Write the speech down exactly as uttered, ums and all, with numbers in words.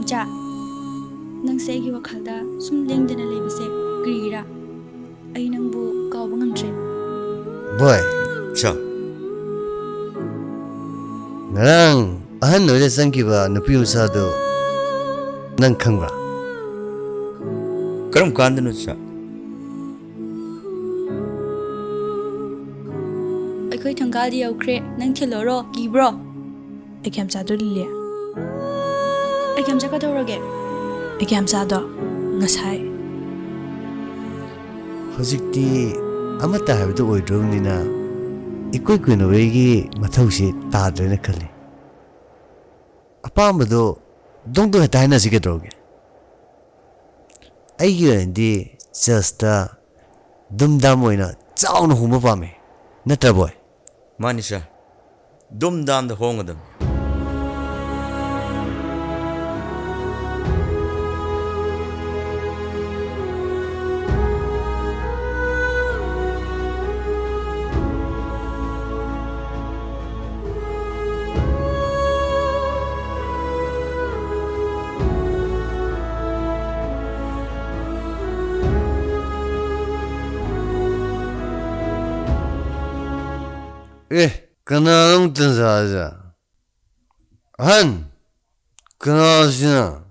ꯆꯥ, ꯅꯪꯁꯦ ꯑꯩꯒꯤ ꯋꯥꯈꯜꯗ ꯁꯨꯝ ꯂꯦꯡꯗꯅ ꯂꯩꯕꯁꯦ ꯀꯔꯤꯒꯤꯔꯥ? ꯑꯩ ꯅꯪꯕꯨ ꯀꯥꯎꯕ ꯉꯝꯗ꯭ꯔꯦ꯫ ꯕꯣꯏ, ꯆꯥ, ꯉꯔꯥꯡ ꯑꯍꯟ ꯑꯣꯏꯗ ꯆꯪꯈꯤꯕ ꯅꯨꯄꯤ ꯃꯆꯥꯗꯨ ꯅꯪ ꯈꯪꯕ꯭ꯔꯥ? ꯀꯔꯝ ꯀꯥꯟꯗꯅꯣ ꯆꯥ? ꯑꯩꯈꯣꯏ ꯊꯪꯒꯥꯜꯗꯤ ꯌꯧꯈ꯭ꯔꯦ, ꯅꯪ ꯊꯤꯜꯂꯣꯔꯣ? ꯀꯤꯕ꯭ꯔꯣ? ꯑꯩꯒꯤ ꯌꯥꯝꯆꯥꯗꯣ ꯂꯤꯂꯤ꯫ ꯑꯩꯒꯤ ꯌꯥꯝꯆꯥ ꯀꯩꯗꯧꯔꯒꯦ? ꯑꯩꯒꯤ ꯌꯥꯝꯆꯥꯗꯣ ꯉꯁꯥꯏ꯫ ꯍꯧꯖꯤꯛꯇꯤ ꯑꯃꯠꯇ ꯍꯥꯏꯕꯗꯨ ꯑꯣꯏꯗ꯭ꯔꯕꯅꯤꯅ ꯏꯀꯨꯏ ꯀꯨꯏꯅꯕꯒꯤ ꯃꯊꯧꯁꯤ ꯇꯥꯗ꯭ꯔꯦꯅ ꯈꯜꯂꯤ꯫ ꯑꯄꯥꯝꯕꯗꯣ ꯗꯣꯡ ꯗꯣꯡ ꯍꯦꯛꯇ ꯍꯥꯏꯅꯁꯤ ꯀꯩꯗꯧꯔꯒꯦ? ꯑꯩꯒꯤ ꯑꯣꯏꯅꯗꯤ ꯆꯔꯆꯇ ꯗꯨꯝ ꯗꯥꯝ ꯑꯣꯏꯅ ꯆꯥꯎꯅ ꯍꯣꯡꯕ ꯄꯥꯝꯃꯤ, ꯅꯠꯇ꯭ꯔ ꯕꯣꯏ? ꯃꯥꯅꯤ ꯁꯥꯔ, ꯗꯨꯝ ꯗꯥꯝꯗ ꯍꯣꯡꯒꯗꯕꯅꯤ꯫ ꯑꯦ, ꯀꯅꯥꯅꯣ ꯇꯟꯖꯥꯁꯦ? ꯑꯍꯟ, ꯀꯅꯥꯁꯤꯅ?